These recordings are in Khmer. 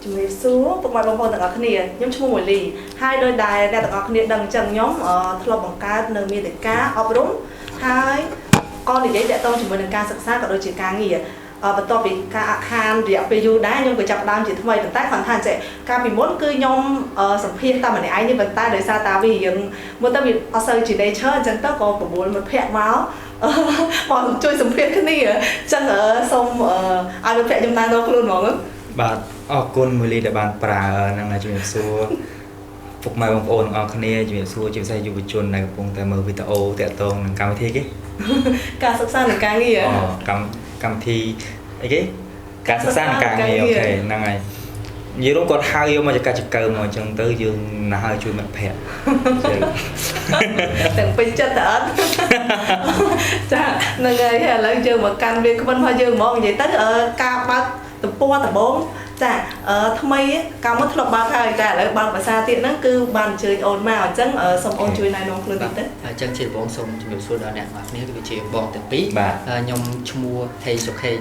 ជំរាបសួរពុកម៉ែបងប្អូនទាំងអស់គ្នាខ្ញុំឈ្មោះមួយលីហើយដោយដែលអ្នកទាំងអស់គ្នាដឹងអញ្ចឹងខ្ញុំធ្លាប់បង្កើតនៅមាតិកាអប់រំហើយក៏និយាយតាក់ទងជាមួយនឹងការសិក្សាក៏ដូចជាការងារបន្ទាប់ពីការអាក់ខានរយៈពេលយូរដែរខ្ញុំក៏ចាប់ផ្ដើមជាថ្មីប៉ុន្តែគ្រាន់ថាចេះកាលពីមុនគឺខ្ញុំសម្ភាសតាមម្នាក់ឯងនេះប៉ុន្តែដោយសារតាវារៀងមើលទៅវាអត់សូវជា nature អញ្ចឹងទៅក៏បបួលមិត្តភ័ក្តិមកមកជួយសម្ភាសគ្នាអញ្ចឹងសូមឲ្យមិត្តភ័ក្តិខ្ញុំណែនាំខ្លួនហ្មង បាទអរគុណមួយលីដែលបានប្រើនឹងជំរាបសួរពុកម៉ែបងប្អូនទាំងអស់គ្នាជំរាបសួរជាពិសេសយុវជនដែលកំពុងតែមើលវីដេអូតាក់ទងនឹងកម្មវិធីគេ ការសិក្សានិងការងារ អូកម្មវិធីអីគេការសិក្សានិងការងារ OK ហ្នឹងហើយនិយាយរួមគាត់ហៅយកមកចកាចកើមកអញ្ចឹងទៅយើងណាស់ឲ្យជួយមិត្តភ័ក្តិ ទាំងពេញចិត្តតើអត់ចាហ្នឹងហើយឥឡូវយើងមកកាន់វាគ្មិនរបស់យើងហ្មងនិយាយទៅការបើកទំព័រដំបូងចាថ្មីកាលមុនធ្លាប់បើកហើយតែឥឡូវបើកភាសាទៀតហ្នឹងគឺបានអញ្ជើញអូនមកអញ្ចឹងសូមអូនជួយណែនាំខ្លួនតិចទៅ អញ្ចឹងជាដំបូងសូមជំរាបសួរដល់អ្នកទាំងអស់គ្នាគឺជាបងទាំងពីរខ្ញុំឈ្មោះថេសុខេង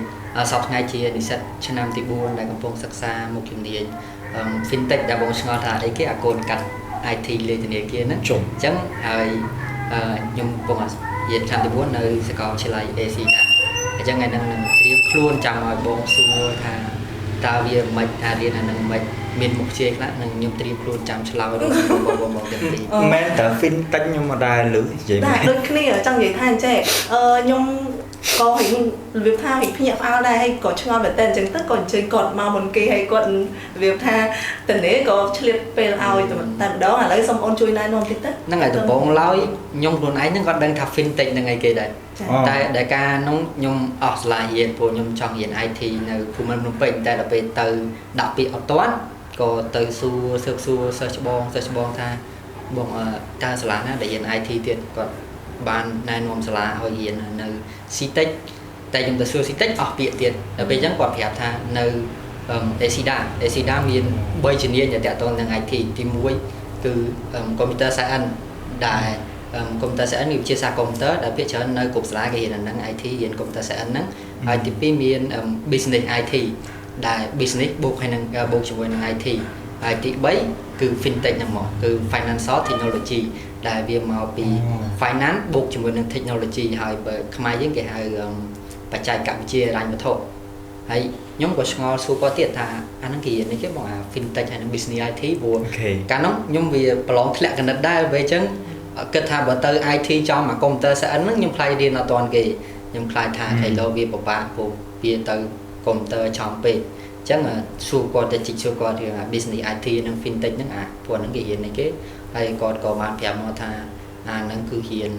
សប្តាហ៍ថ្ងៃជានិស្សិតឆ្នាំទី4ដែលកំពុងសិក្សាមុខជំនាញ Fintech ដែលបងឆ្ងល់ថាអីគេអាកូនកាត់ IT លេធនាគារហ្នឹងអញ្ចឹងហើយខ្ញុំកំពុងរៀនឆ្នាំទី4នៅសាកលវិទ្យាល័យ AC ដែរអញ្ចឹងថ្ងៃហ្នឹងនឹងត្រៀមខ្លួនចាំឲ្យបងសួរថាតើវាមិនថារៀនអានឹងមិនមានមុខជាខ្លះនឹងខ្ញុំត្រៀមខ្លួនចាំឆ្លើយរបស់បងបងទាំងពីរ មែនតើ Fintech ខ្ញុំមកដែរឮនិយាយ មែនដូចគ្នាចង់និយាយថាអញ្ចេះអឺខ្ញុំក៏រៀងរបៀបថារៀងភ្ញាក់ផ្អើលដែរហើយក៏ឆ្ងល់មែនតើអញ្ចឹងទៅក៏អញ្ជើញគាត់មកមុនគេហើយគាត់របៀបថាតនេក៏ឆ្លៀតពេលឲ្យតែម្ដងឥឡូវសូមអូនជួយណែនាំតិចទៅ ហ្នឹងហើយដំបូងឡើយខ្ញុំខ្លួនឯងហ្នឹងក៏ដឹងថា Fintech ហ្នឹងអីគេដែរតែដែលការនោះខ្ញុំអស់សាលារៀនព្រោះខ្ញុំចង់រៀន IT នៅភូមិន្ទភ្នំពេញតែដល់ពេលទៅដាក់ពាក្យអត់ទាន់ក៏ទៅសួរស៊ើបសួរសិស្សច្បងសិស្សច្បងថាបងតើសាលាណាដែលរៀន IT ទៀតគាត់បានណែនាំសាលាឲ្យរៀននៅ CTech តែខ្ញុំទៅសួរ CTech អស់ពាក្យទៀតដល់ពេលអញ្ចឹងគាត់ប្រាប់ថានៅ ACDA ACDA មាន3ជំនាញដែលតាក់ទងនឹង IT ទី1គឺ Computer Science ដែល Computer Science គឺវិទ្យាសាស្ត្រ Computer ដែលភាគច្រើននៅគ្រប់សាលាគេរៀនអាហ្នឹង IT រៀន Computer Science ហ្នឹងហើយទី2មាន Business IT ដែល Business បូកហើយនឹងបូកជាមួយនឹង IT ហើយទី3គឺ Fintech ហ្នឹងមកគឺ Financial Technology ដែលវាមកពី Finance បូកជាមួយនឹង Technology ហើយបើខ្មែរយើងគេហៅបច្ចេកវិទ្យាហិរញ្ញវត្ថុហើយខ្ញុំក៏ឆ្ងល់សួរគាត់ទៀតថាអាហ្នឹងគេរៀននេះគេបងអា Fintech ហើយនឹង Business IT ព្រោះកាលនោះខ្ញុំវាប្រឡងធ្លាក់កណិតដែរពេលអញ្ចឹងគិតថាបើទៅ IT ចំអា Computer Science ហ្នឹងខ្ញុំខ្លាចរៀនអត់ទាន់គេខ្ញុំខ្លាចថាខៃឡូវាពិបាកព្រោះវាទៅ Computer ចំពេកអញ្ចឹងសួរគាត់ទៅជីកសួរគាត់រឿងអា Business IT និង Fintech ហ្នឹងអាពួកហ្នឹងគេរៀននេះគេហើយគាត់ក៏បានប្រាប់មកថាអាហ្នឹងគឺរៀន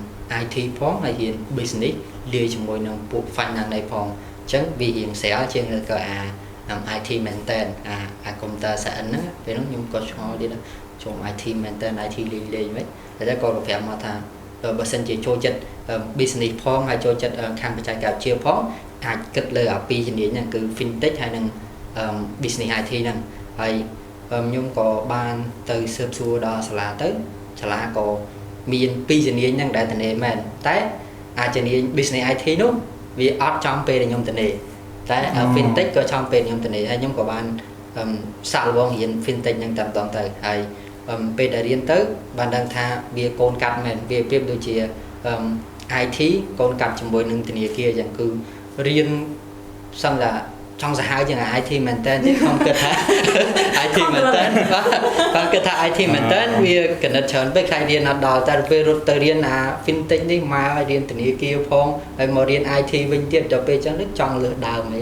IT ផងហើយរៀន Business លាយជាមួយនឹងពួក Finance នេះផងអញ្ចឹងវារៀងស្រាលជាងក៏អា IT មែនតើអា Computer Science ហ្នឹងពេលហ្នឹងខ្ញុំក៏ឆ្ងល់ទៀតចូល IT មែនតើ IT លេងលេងមិនតែគាត់ក៏ប្រាប់មកថាបើសិនជាចូលចិត្ត business ផងហើយចូលចិត្តខាងបច្ចេកវិទ្យាផងអាចគិតលើអាពីរជំនាញហ្នឹងគឺ Fintech ហើយនិង Business IT ហ្នឹងហើយខ្ញុំក៏បានទៅស៊ើបសួរដល់សាលាទៅសាលាក៏មានពីរជំនាញហ្នឹងដែលតនេមែនតែអាចជំនាញ Business IT នោះវាអត់ចំពេលដែលខ្ញុំតនេតែ Fintech ក៏ចំពេលខ្ញុំតនេហើយខ្ញុំក៏បានសាកល្បងរៀន Fintech ហ្នឹងតែម្ដងទៅហើយពេលដែលរៀនទៅបានដឹងថាវាកូនកាត់មែនវាប្រៀបដូចជា IT កូនកាត់ជាមួយនឹងធនាគារអញ្ចឹងគឺរៀនសឹងតែចង់សាហាវជាង IT មែនតើទេខ្ញុំគិតថា IT មែនតើបាទគាត់គិតថា IT មែនតើវាកណិតច្រើនពេកខ្លាចរៀនអត់ដល់តែពេលរត់ទៅរៀនអា Fintech នេះមកឲ្យរៀនធនាគារផងហើយមករៀន IT វិញទៀតដល់ពេលអញ្ចឹងចង់លើសដើមអី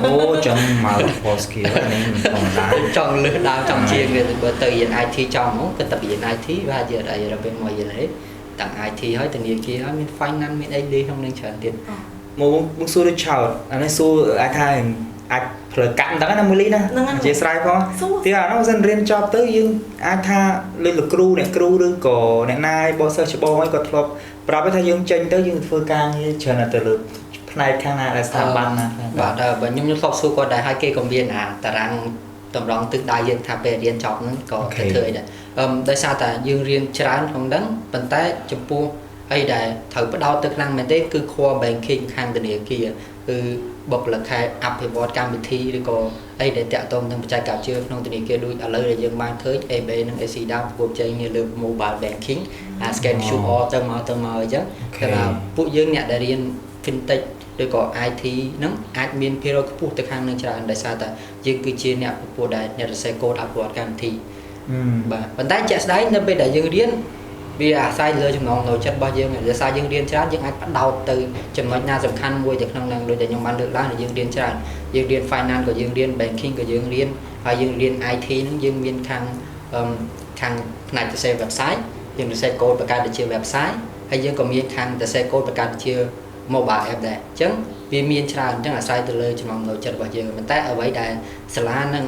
អូចឹង multiple skill នេះមិនធម្មតា ចង់លើសដើមចង់ជាងវាបើទៅរៀន IT ចំហ្មងគិតតែរៀន IT បាទជាអីដល់ពេលមករៀនអីទាំង IT ហើយធនាគារហើយមាន finance មានអីលេក្នុងនឹងច្រើនទៀត មកមកសួរដូចឆោតអានេះសួរអាចថាអាចផ្លូវកាត់មិនដឹងណាមួយលីណាអធិស្ឋានផងទៀតអានោះសិនរៀនចប់ទៅយើងអាចថាលើលោកគ្រូអ្នកគ្រូឬក៏អ្នកណាបោះសិស្សច្បងឲ្យគាត់ធ្លាប់ប្រាប់ថាយើងចេញទៅយើងធ្វើការងារច្រើនតែលើផ្នែកខាងណាដែលស្ថាប័នណា បាទបើខ្ញុំខ្ញុំធ្លាប់សួរគាត់ដែរហើយគេក៏មានអាតារាងតម្រង់ទិសដៅយើងថាពេលរៀនចប់ហ្នឹងក៏ទៅធ្វើអីដែរអឺដោយសារតែយើងរៀនច្រើនក្នុងហ្នឹងប៉ុន្តែចំពោះអីដែលត្រូវផ្ដោតទៅខ្លាំងមែនទេគឺ core banking ខាងធនាគារ គឺបុគ្គលិកខែអភិវឌ្ឍកម្មវិធីឬក៏អីដែលតាក់ទងនឹងបច្ចេកវិទ្យាក្នុងធនាគារដូចឥឡូវដែលយើងបានឃើញ ABA និង ACLEDA ប្រកួតប្រជែងគ្នាលើ mobile banking អា scan QR ទៅមកទៅមកអញ្ចឹងគេថាពួកយើងអ្នកដែលរៀន fintech ឬក៏ IT ហ្នឹងអាចមានភាគរយខ្ពស់ទៅខាងនឹងច្រើនដោយសារតែយើងគឺជាអ្នកពពួកដែលអ្នកសរសេរកូដអភិវឌ្ឍកម្មវិធីបាទប៉ុន្តែជាក់ស្ដែងនៅពេលដែលយើងរៀនវាអាស្រ័យលើចំណងចំណូលចិត្តរបស់យើងដោយសារយើងរៀនច្រើនយើងអាចផ្ដោតទៅចំណុចណាសំខាន់មួយទៅក្នុងហ្នឹងដូចដែលខ្ញុំបានលើកឡើងយើងរៀនច្រើនយើងរៀន finance ក៏យើងរៀន banking ក៏យើងរៀនហើយយើងរៀន IT ហ្នឹងយើងមានខាងខាងផ្នែកសរសេរ website យើងសរសេរកូដបង្កើតទៅជា website ហើយយើងក៏មានខាងសរសេរកូដបង្កើតជា mobile app ដែរអញ្ចឹងវាមានច្រើនអញ្ចឹងអាស្រ័យទៅលើចំណងចំណូលចិត្តរបស់យើងប៉ុន្តែអ្វីដែលសាលានិង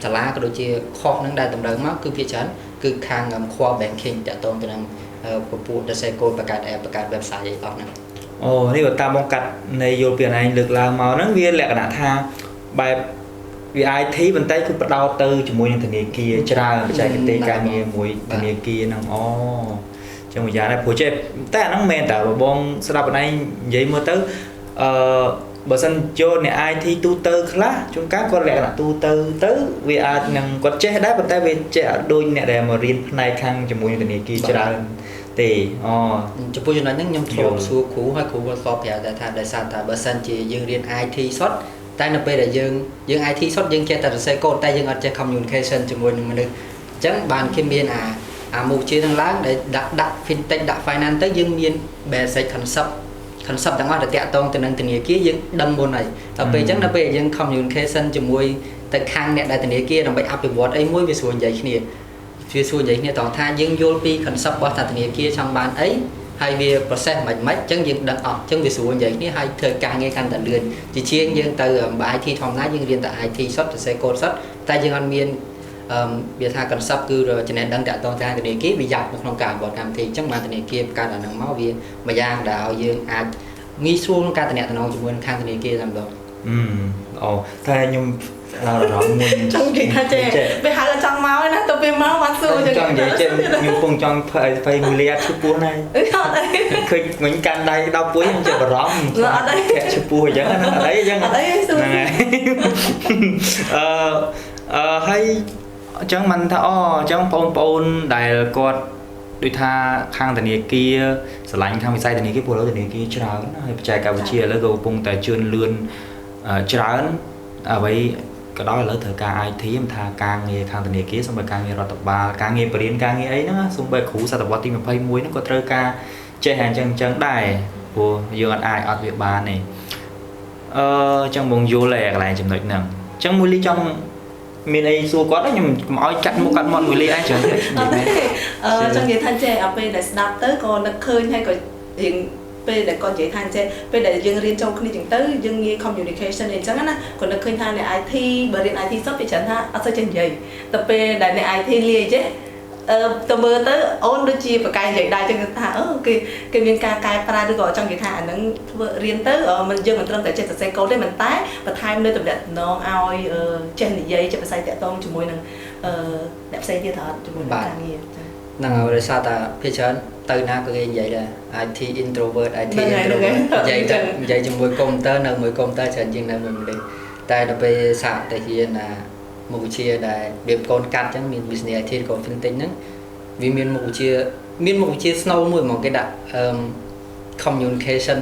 សាលាក៏ដូចជាខុសនឹងដែលតម្រូវមកគឺភាគច្រើនគឺខាង core banking តាក់ទងទៅនឹងពពួកសរសេរកូដបង្កើត app បង្កើត website អីអស់ហ្នឹង អូនេះបើតាមបងកាត់នៃយល់ពីអនឯងលើកឡើងមកហ្នឹងវាលក្ខណៈថាបែបវា IT ប៉ុន្តែគឺផ្ដោតទៅជាមួយនឹងធនាគារច្រើនបច្ចេកទេសការងារមួយធនាគារហ្នឹងអូចឹងមួយយ៉ាងដែរព្រោះចេះតែអាហ្នឹងមែនតើបើបងស្ដាប់អនឯងនិយាយមើលទៅអឺបើសិនចូលអ្នក IT ទូទៅខ្លះជួនកាលគាត់លក្ខណៈទូទៅទៅវាអាចនឹងគាត់ចេះដែរប៉ុន្តែវាចេះអត់ដូចអ្នកដែលមករៀនផ្នែកខាងជាមួយនឹងធនាគារច្រើនទេអូ ចំពោះចំណុចហ្នឹងខ្ញុំធ្លាប់សួរគ្រូហើយគ្រូគាត់ធ្លាប់ប្រាប់ដែរថាដោយសារតែបើសិនជាយើងរៀន IT សុទ្ធតែនៅពេលដែលយើងយើង IT សុទ្ធយើងចេះតែសរសេរកូដតែយើងអត់ចេះ communication ជាមួយនឹងមនុស្សអញ្ចឹងបានគេមានអាអាមុខជានឹងឡើងដែលដាក់ដាក់ fintech ដាក់ finance ទៅយើងមាន basic concept concept ទាំងអស់ដែលតាក់ទងទៅនឹងធនាគារយើងដឹងមុនហើយដល់ពេលអញ្ចឹងដល់ពេលយើង communication ជាមួយទៅខាងអ្នកដែលធនាគារដើម្បីអភិវឌ្ឍអីមួយវាស្រួលនិយាយគ្នាវាស្រួលនិយាយគ្នាត្រង់ថាយើងយល់ពី concept របស់ធនាគារចង់បានអីហើយវា process មិនមិនអញ្ចឹងយើងដឹងអស់អញ្ចឹងវាស្រួលនិយាយគ្នាហើយធ្វើការងារកាន់តែលឿនជាជាងយើងទៅបើ IT ធម្មតាយើងរៀនតែ IT សុទ្ធសរសេរកូដសុទ្ធតែយើងអត់មានអឺវាថា concept គឺចំណេះដឹងតាក់ទងទៅធនាគារវាយ៉ាប់នៅក្នុងការអនុវត្តកម្មវិធីអញ្ចឹងបានធនាគារបង្កើតអាហ្នឹងមកវាមួយយ៉ាងដែលឲ្យយើងអាចងាយស្រួលក្នុងការទំនាក់ទំនងជាមួយនឹងខាងធនាគារតែម្ដង អឺអូតែខ្ញុំអារម្មណ៍មួយ ចង់និយាយថាចេះពេលហៅចង់មកណាទៅពេលមកបានសួរ ចឹងចង់និយាយចេះខ្ញុំពងចង់ធ្វើឲ្យភ័យមួយលាឈឺពោះណា អឺអត់អី ឃើញមិញកាន់ដៃដល់ពោះខ្ញុំចេះបារម្ភ អត់អី ធាក់ឈឺពោះអញ្ចឹងណាអត់អីអញ្ចឹង អត់អីសួរ ហ្នឹងហើយអឺអឺហើយអញ្ចឹងមិនថាអូអញ្ចឹងបងប្អូនដែលគាត់ដូចថាខាងធនាគារស្រឡាញ់ខាងវិស័យធនាគារព្រោះឥឡូវធនាគារច្រើនហើយបច្ចេកវិទ្យាឥឡូវក៏កំពុងតែជឿនលឿនច្រើនអ្វីក៏ដោយឥឡូវត្រូវការ IT មិនថាការងារខាងធនាគារសូម្បីការងាររដ្ឋបាលការងារបរិញ្ញាការងារអីហ្នឹងសូម្បីគ្រូសតវត្សទី21ហ្នឹងក៏ត្រូវការចេះអញ្ចឹងអញ្ចឹងដែរព្រោះយើងអត់អាចអត់វាបានទេអឺអញ្ចឹងបងយល់ហើយកន្លែងចំណុចហ្នឹងអញ្ចឹងមួយលីចង់មានអីសួរគាត់ខ្ញុំកុំឲ្យកាត់មុខកាត់មាត់មួយលីឯងច្រើន អត់ទេអឺចង់និយាយថាចេះដល់ពេលដែលស្ដាប់ទៅក៏នឹកឃើញហើយក៏រៀងពេលដែលគាត់និយាយថាចេះពេលដែលយើងរៀនចូលគ្នាចឹងទៅយើងងាយ communication អីចឹងណាក៏នឹកឃើញថាអ្នក IT បើរៀន IT សុទ្ធពីច្រើនថាអត់សូវចេះនិយាយតែពេលដែលអ្នក IT លាយចេះអឺទៅមើលទៅអូនដូចជាប្រកែកនិយាយដែរចឹងថាអឺគេគេមានការកែប្រែឬក៏ចង់និយាយថាអាហ្នឹងធ្វើរៀនទៅមិនយើងមិនត្រឹមតែចេះសរសេរកូដទេមិនតែបន្ថែមនៅតំណែងឲ្យចេះនិយាយចេះប្រស័យតាក់ទងជាមួយនឹងអឺអ្នកផ្សេងទៀតអត់ជាមួយនឹងការងារចា៎ ហ្នឹងហើយដោយសារតែភាគច្រើនទៅណាក៏គេនិយាយដែរ IT introvert IT introvert និយាយទៅនិយាយជាមួយកុំព្យូទ័រនៅមួយកុំព្យូទ័រច្រើនជាងនៅមួយមនុស្សតែដល់ពេលសាកទៅរៀនអាមុខវិជ្ជាដែលរបៀបកូនកាត់អញ្ចឹងមាន business IT ឬក៏ fintech ហ្នឹងវាមានមុខវិជ្ជាមានមុខវិជ្ជា snow មួយហ្មងគេដាក់អឺ communication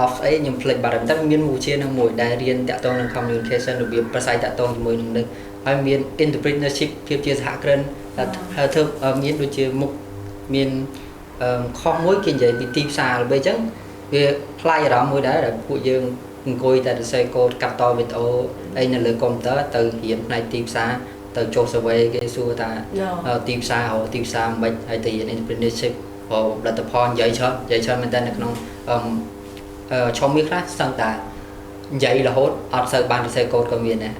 of អីខ្ញុំភ្លេចបាត់ហើយតែមានមុខវិជ្ជានឹងមួយដែលរៀនតាក់ទងនឹង communication របៀបប្រស័យតាក់ទងជាមួយនឹងមនុស្សហើយមាន entrepreneurship ភាពជាសហគ្រិនហើយធ្វើមានដូចជាមុខមានខុសមួយគេនិយាយពីទីផ្សារល្បីអញ្ចឹងវាប្លែកអារម្មណ៍មួយដែរដែលពួកយើងអង្គុយតែសរសេរកូដកាត់តវីដេអូអីនៅលើកុំព្យូទ័រទៅរៀនផ្នែកទីផ្សារទៅចុះ survey គេសួរថាទីផ្សាររកទីផ្សារមិនហើយទៅរៀន entrepreneurship ផលិតផលនិយាយច្រើននិយាយច្រើនមែនតើនៅក្នុងអឺឆុងមានខ្លះស្ទឹងតានិយាយរហូតអត់សូវបានសរសេរកូដក៏មានដែរ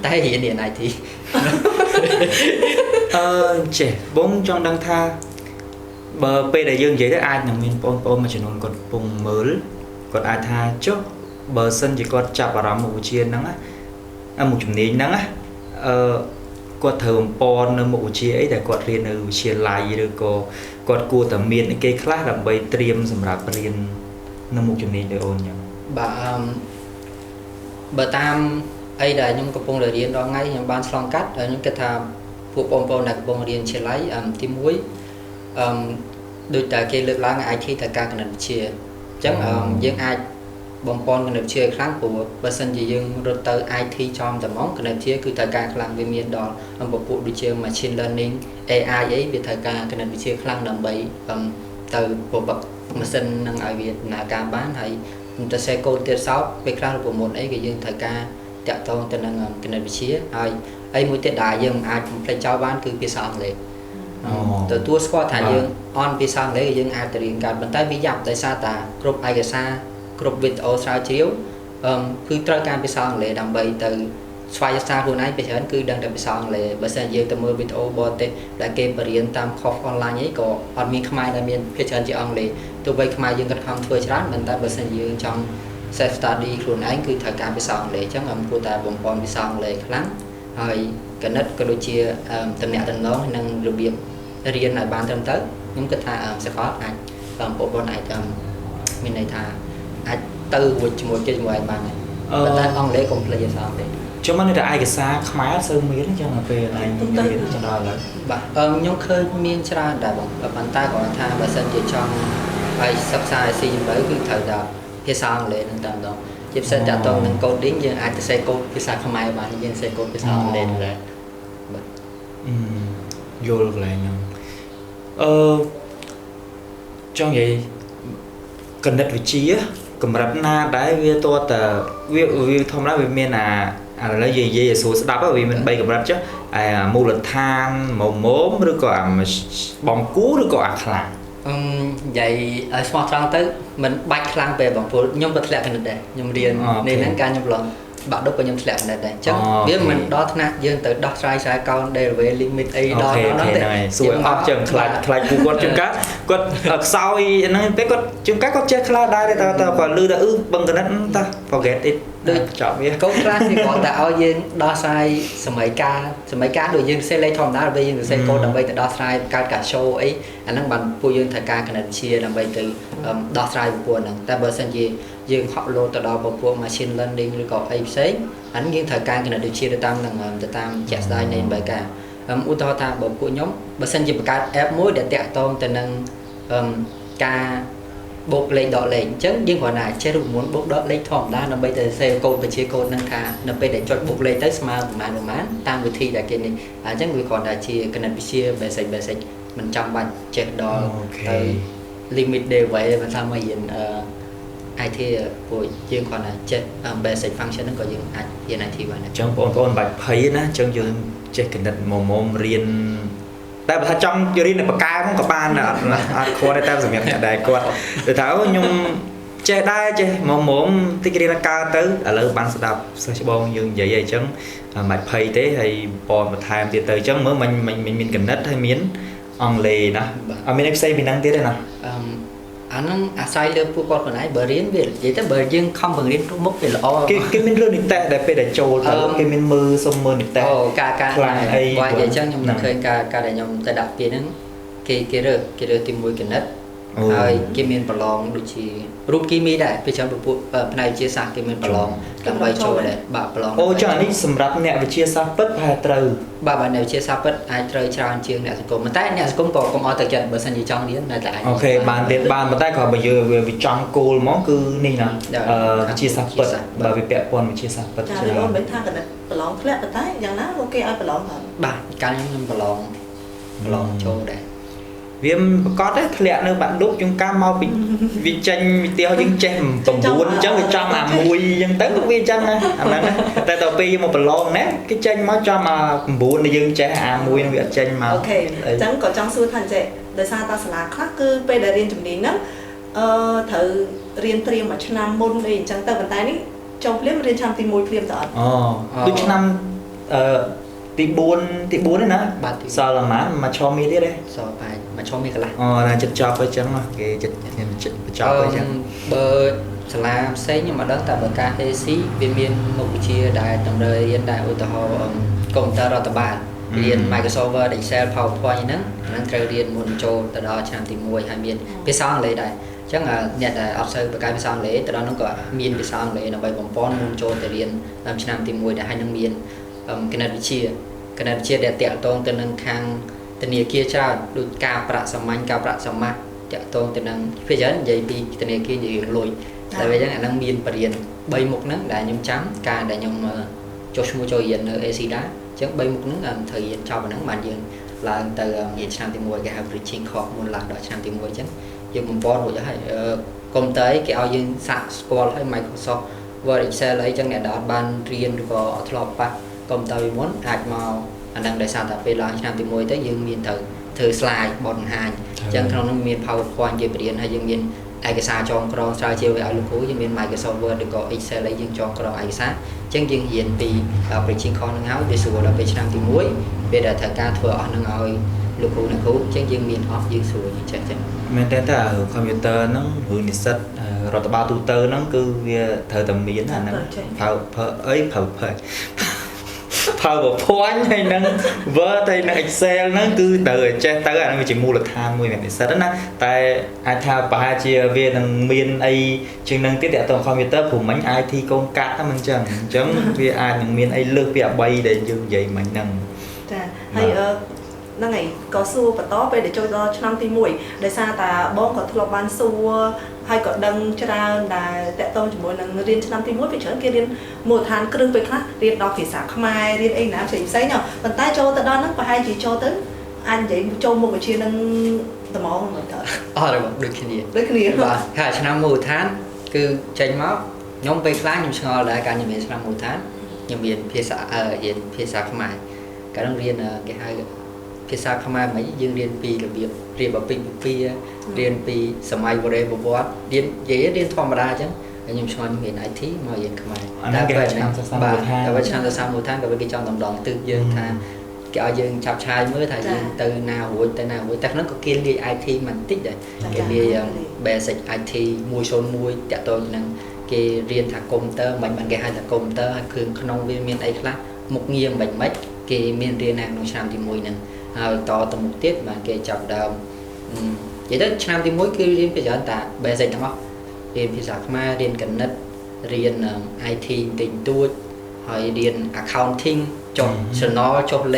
តែរៀនរៀន IT អឺចេះបងចង់ដឹងថាបើពេលដែលយើងនិយាយទៅអាចនឹងមានបងប្អូនមួយចំនួនគាត់កំពុងមើលគាត់អាចថាចុះបើសិនជាគាត់ចាប់អារម្មណ៍មុខវិជ្ជាហ្នឹងណាមុខជំនាញហ្នឹងណាអឺគាត់ត្រូវបំពន់នៅមុខវិជ្ជាអីដែលគាត់រៀននៅវិទ្យាល័យឬក៏គាត់គួរតែមានគេខ្លះដើម្បីត្រៀមសម្រាប់រៀននៅមុខជំនាញដូចអូនអញ្ចឹង បាទអឺបើតាមអីដែលខ្ញុំកំពុងតែរៀនរាល់ថ្ងៃខ្ញុំបានឆ្លងកាត់ហើយខ្ញុំគិតថាពួកបងប្អូនដែលកំពុងរៀនវិទ្យាល័យទី1អឺដូចតែគេលើកឡើង IT ត្រូវការគណិតវិទ្យាអញ្ចឹងយើងអាចបំពន់គណិតវិទ្យាខ្លាំងព្រោះបើសិនជាយើងរត់ទៅ IT ចំតែហ្មងគណិតវិទ្យាគឺត្រូវការខ្លាំងវាមានដល់ពពួកដូចជា machine learning AI អីវាត្រូវការគណិតវិទ្យាខ្លាំងដើម្បីទៅប្រវត្តិម៉ាស៊ីននឹងឲ្យវាដំណើរការបានហើយទៅសេកូដទៀតសោតពេលខ្លះរូបមន្តអីក៏យើងត្រូវការតាក់ទងទៅនឹងគណិតវិទ្យាហើយអីមួយទៀតដែលយើងមិនអាចបំភ្លេចចោលបានគឺភាសាអង់គ្លេសទទួលស្គាល់ថាយើងអន់ភាសាអង់គ្លេសយើងអាចទៅរៀនកើតប៉ុន្តែវាយ៉ាប់ដោយសារតាគ្រប់ឯកសារគ្រប់វីដេអូស្រាវជ្រាវគឺត្រូវការភាសាអង់គ្លេសដើម្បីទៅស្វែងសារខ្លួនឯងពេលច្រើនគឺដឹងតែភាសាអង់គ្លេសបើសិនយើងទៅមើលវីដេអូបរទេសដែលគេបរៀនតាម course online អីក៏អត់មានខ្មែរដែលមានភាគច្រើនជាអង់គ្លេសទោះបីខ្មែរយើងគាត់ខំធ្វើច្រើនប៉ុន្តែបើសិនយើងចង់ self study ខ្លួនឯងគឺត្រូវការភាសាអង់គ្លេសអញ្ចឹងគួរតែបំពន់ភាសាអង់គ្លេសខ្លាំងហើយគណិតក៏ដូចជាតំណាក់តំណងនិងរបៀបរៀនឲ្យបានត្រឹមត្រូវខ្ញុំគិតថាសកលអាចបងប្អូនអាចមានន័យថាអាចទៅរួចជាមួយគេជាមួយឯងបានដែរប៉ុន្តែអង់គ្លេសកុំភ្លេចអសោះទេចុះមកនៅតែឯកសារខ្មែរសូវមានអញ្ចឹងដល់ពេលឯងរៀនដល់ហើយបាទខ្ញុំឃើញមានច្រើនដែរបងប៉ុន្តែគាត់ថាបើសិនជាចង់ឲ្យសិក្សាឲ្យស៊ីជម្រៅគឺត្រូវតែភាសាអង់គ្លេសនឹងតែម្ដងជាពិសេសតាក់ទងនឹង coding យើងអាចទៅសេកូដភាសាខ្មែរបានយើងសេកូដភាសាអង់គ្លេសដែរបាទយល់កន្លែងហ្នឹងចង់និយាយគណិតវិទ្យាកម្រិតណាដែរវាតតែវាធម្មតាវាមានអាឥឡូវយើងនិយាយឲ្យស្រួលស្ដាប់វាមាន3កម្រិតចុះអាមូលដ្ឋានមុំឬក៏អាបងគូឬក៏អាខ្លាំងនិយាយឲ្យស្មោះត្រង់ទៅមិនបាច់ខ្លាំងពេកបងព្រោះខ្ញុំក៏ធ្លាក់គណិតដែរខ្ញុំរៀននេះហ្នឹងការខ្ញុំប្រឡងបាក់ឌុបក៏ខ្ញុំធ្លាក់គណិតដែរអញ្ចឹងវាមិនដល់ថ្នាក់យើងទៅដោះស្រាយខ្សែកោន derivative limit អីដល់ហ្នឹងទេសួរអស់ចឹងខ្លាចខ្លាចពូគាត់ជួនកាលគាត់ខ្សោយហ្នឹងពេលគាត់ជួនកាលគាត់ចេះខ្លះដែរតែគាត់លឺថាអឺបឹងគណិតតា forget it ដូចចប់វាកូនខ្លះគេគ្រាន់តែឲ្យយើងដោះស្រាយសម័យកាលសម័យកាលដូចយើងសេលេខធម្មតាពេលយើងសេកូដដើម្បីទៅដោះស្រាយកើតការ show អីអាហ្នឹងបានពួកយើងត្រូវការគណិតវិទ្យាដើម្បីទៅដោះស្រាយពពួកហ្នឹងតែបើសិនជាយើងហក់លោតទៅដល់ពពួក machine learning ឬក៏អីផ្សេងអាហ្នឹងយើងត្រូវការគណិតវិទ្យាទៅតាមនឹងទៅតាមជាក់ស្ដែងនៃបែបការឧទាហរណ៍ថាបើពួកខ្ញុំបើសិនជាបង្កើត app មួយដែលតាក់ទងទៅនឹងការបូកលេខដកលេខអញ្ចឹងយើងគ្រាន់តែចេះរូបមន្តបូកដកលេខធម្មតាដើម្បីទៅសេកូដបញ្ជាកូដហ្នឹងថានៅពេលដែលចុចបូកលេខទៅស្មើប្រមាណប្រមាណតាមវិធីដែលគេនេះអញ្ចឹងវាគ្រាន់តែជាគណិតវិទ្យា basic basic មិនចាំបាច់ចេះដល់ទៅ limit derivative មិនថាមករៀនIT ព្រោះយើងគ្រាន់តែចេះ basic function ហ្នឹងក៏យើងអាចរៀន IT បានដែរអញ្ចឹងបងប្អូនបាច់ភ័យណាអញ្ចឹងយើងចេះគណិតមុំរៀនតែបើថាចង់រៀននៅបកែហ្នឹងក៏បានដែរអត់អត់គ្រាន់តែសម្រាប់អ្នកដែលគាត់ទៅថាខ្ញុំចេះដែរចេះមុំតិចរៀនកើតទៅឥឡូវបានស្ដាប់សិស្សច្បងយើងនិយាយអីចឹងមិនភ័យទេហើយពណ៌បន្ថែមទៀតទៅអញ្ចឹងមើលមិនមានគណិតហើយមានអង់គ្លេសណាអត់មានអីផ្សេងពីហ្នឹងទៀតទេណាអាហ្នឹងអាស្រ័យលើពួកគាត់ខ្លួនឯងបើរៀនវានិយាយទៅបើយើងខំបង្រៀនគ្រប់មុខវាល្អគេមានរឿងនិទេសដែលពេលដែលចូលទៅគេមានមើលសុំមើលនិទេសអូការការបើនិយាយចឹងខ្ញុំឃើញការការដែលខ្ញុំទៅដាក់ពាក្យហ្នឹងគេរើសគេរើសទី1គណិតហើយគេមានប្រឡងដូចជារូបគីមីដែរពេលច្រើនពពួកផ្នែកវិទ្យាសាស្ត្រគេមានប្រឡងដើម្បីចូលដែរបាទប្រឡងអូចឹងអានេះសម្រាប់អ្នកវិទ្យាសាស្ត្រពិតប្រហែលត្រូវបាទបាទអ្នកវិទ្យាសាស្ត្រពិតអាចត្រូវច្រើនជាងអ្នកសង្គមប៉ុន្តែអ្នកសង្គមក៏កុំអត់ទឹកចិត្តបើសិនជាចង់រៀននៅតែអាចអូខេបានរៀនបានប៉ុន្តែគ្រាន់បើយើងវាចំគោលហ្មងគឺនេះណាវិទ្យាសាស្ត្រពិតបើវាពាក់ព័ន្ធវិទ្យាសាស្ត្រពិតច្រើនអូនមិនថាគណិតប្រឡងធ្លាក់ប៉ុន្តែយ៉ាងណាក៏គេឲ្យប្រឡងដែរបាទកាលខ្ញុំប្រឡងចូលដែរវាប្រកាសទេធ្លាក់នៅបាក់ឌុបជួនកាលមកពីវាចេញវិទ្យាយើងចេះ9អញ្ចឹងវាចំអា1អញ្ចឹងទៅវាអញ្ចឹងណាអាហ្នឹងតែដល់ពេលយើងមកប្រឡងណាគេចេញមកចំអា9ដែលយើងចេះអា1ហ្នឹងវាអត់ចេញមកអូខេអញ្ចឹងក៏ចង់សួរថាអញ្ចេះដោយសារតាសាលាខ្លះគឺពេលដែលរៀនជំនាញហ្នឹងត្រូវរៀនត្រៀមមួយឆ្នាំមុនអីអញ្ចឹងទៅប៉ុន្តែនេះចូលភ្លាមរៀនឆ្នាំទី1ភ្លាមទៅអត់អូដូចឆ្នាំទី4ទី4ទេណាបាទសល់ប្រហែលមួយឆមាសទៀតទេសល់ប្រហែលមួយឆមាសកន្លះអូណាចិត្តចប់អញ្ចឹងគេចិត្តបញ្ចប់អញ្ចឹងបើសាលាផ្សេងខ្ញុំមិនដឹងតែបើការ AC វាមានមុខវិជ្ជាដែលតម្រូវរៀនដែរឧទាហរណ៍កុំព្យូទ័ររដ្ឋបាលរៀន Microsoft Word Excel PowerPoint ហ្នឹងអាហ្នឹងត្រូវរៀនមុនចូលទៅដល់ឆ្នាំទី1ហើយមានភាសាអង់គ្លេសដែរ ញ្ចឹងអ្នកដែលអត់សូវបកកាយភាសាអង់គ្លេសទៅដល់នោះក៏មានភាសាអង់គ្លេសដើម្បីបំពន់មុនចូលទៅរៀនឆ្នាំទី1ដែលហើយនឹងមានគណិតវិទ្យាគណិតវិទ្យាដែលតាក់ទងទៅនឹងខាងធនាគារច្រើនដូចការប្រាក់សាមញ្ញការប្រាក់សមាសតាក់ទងទៅនឹងភាគច្រើននិយាយពីធនាគារនិយាយរឿងលុយតែវិញហ្នឹងអាហ្នឹងមានបរិញ្ញា3មុខហ្នឹងដែលខ្ញុំចាំការដែលខ្ញុំចុះឈ្មោះចូលរៀននៅ ACDA អញ្ចឹង3មុខហ្នឹងត្រូវរៀនចប់អាហ្នឹងបានយើងឡើងទៅរៀនឆ្នាំទី1គេហៅ bridging course មុនឡើងដល់ឆ្នាំទី1អញ្ចឹងយើងបំពន់រួចហើយកុំព្យូទ័រគេឲ្យយើងសាកស្គាល់ហើយ Microsoft Word Excel អីចឹងអ្នកដែលអត់បានរៀនឬក៏អត់ធ្លាប់ប៉ះកុំព្យូទ័រពីមុនអាចមកអាហ្នឹងដោយសារតែពេលឡើងឆ្នាំទី1ទៅយើងមានទៅធ្វើ slide បទបង្ហាញអញ្ចឹងក្នុងនោះមាន PowerPoint គេបរៀនហើយយើងមានឯកសារចងក្រងស្រាវជ្រាវឲ្យលោកគ្រូយើងមាន Microsoft Word ឬក៏ Excel អីយើងចងក្រងឯកសារអញ្ចឹងយើងរៀនពី bridging course ហ្នឹងហើយវាស្រួលដល់ពេលឆ្នាំទី1ពេលដែលត្រូវការធ្វើអស់ហ្នឹងឲ្យលោកគ្រូអ្នកគ្រូអញ្ចឹងយើងមានអស់យើងស្រួលយើងចេះចឹង មែនតើតើរឿង computer ហ្នឹងរឿងនិស្សិតរដ្ឋបាលទូទៅហ្នឹងគឺវាត្រូវតែមានអាហ្នឹងប្រើអីប្រើប្រើ PowerPoint ហើយនឹង Word ហើយនឹង Excel ហ្នឹងគឺត្រូវឲ្យចេះទៅអាហ្នឹងវាជាមូលដ្ឋានមួយសម្រាប់និស្សិតណាតែអាចថាប្រហែលជាវានឹងមានអីជាងនឹងទៀតតាក់ទង computer ព្រោះមិញ IT កូនកាត់ហ្នឹងមិនចឹងអញ្ចឹងវាអាចនឹងមានអីលើសពីអា3ដែលយើងនិយាយមិញហ្នឹង ចាហើយអឺហ្នឹងហើយក៏សួរបន្តពេលដែលចូលដល់ឆ្នាំទី1ដោយសារតាបងក៏ធ្លាប់បានសួរហើយក៏ដឹងច្រើនដែលតាក់ទងជាមួយនឹងរៀនឆ្នាំទី1ពេលច្រើនគេរៀនមូលដ្ឋានគ្រឹះពេលខ្លះរៀនដល់ភាសាខ្មែររៀនអីណាផ្សេងផ្សេងប៉ុន្តែចូលទៅដល់ហ្នឹងប្រហែលជាចូលទៅអាចនិយាយចូលមុខវិជ្ជានឹងត្មងមើលទៅ អត់ទេបងដូចគ្នា ដូចគ្នា បាទហើយឆ្នាំមូលដ្ឋានគឺចេញមកខ្ញុំពេលខ្លះខ្ញុំឆ្ងល់ដែរកាលខ្ញុំរៀនឆ្នាំមូលដ្ឋានខ្ញុំរៀនភាសារៀនភាសាខ្មែរកាលនោះរៀនគេហៅភាសាខ្មែរមិនយើងរៀនពីរបៀបរៀបអាពាហ៍ពិពាហ៍រៀនពីសម័យបុរេប្រវត្តិរៀននិយាយរៀនធម្មតាអញ្ចឹងហើយខ្ញុំឆ្ងល់ខ្ញុំរៀន IT មករៀនខ្មែរ អាហ្នឹងគេហៅឆ្នាំសិក្សាមូលដ្ឋាន តែว่าឆ្នាំសិក្សាមូលដ្ឋានក៏គេចង់តម្ដងទិសយើងថាគេឲ្យយើងចាប់ឆាយមើលថាយើងទៅណារួចទៅណារួចតែក្នុងក៏គេលាយ IT មិនតិចដែរគេលាយ basic IT 101តាក់ទងនឹងគេរៀនថាកុំព្យូទ័រមិនបានគេហៅថាកុំព្យូទ័រហើយគ្រឿងក្នុងវាមានអីខ្លះមុខងារមិនមិនគេមានរៀននៅក្នុងឆ្នាំទី1ហ្នឹងហើយតទៅមុខទៀតបានគេចាប់ដើមនិយាយទៅឆ្នាំទី1គឺរៀនពីច្រើនតា basic ទាំងអស់រៀនភាសាខ្មែររៀនគណិតរៀន IT បន្តិចបន្តួចហើយរៀន accounting ចុះ journal ចុះលេខ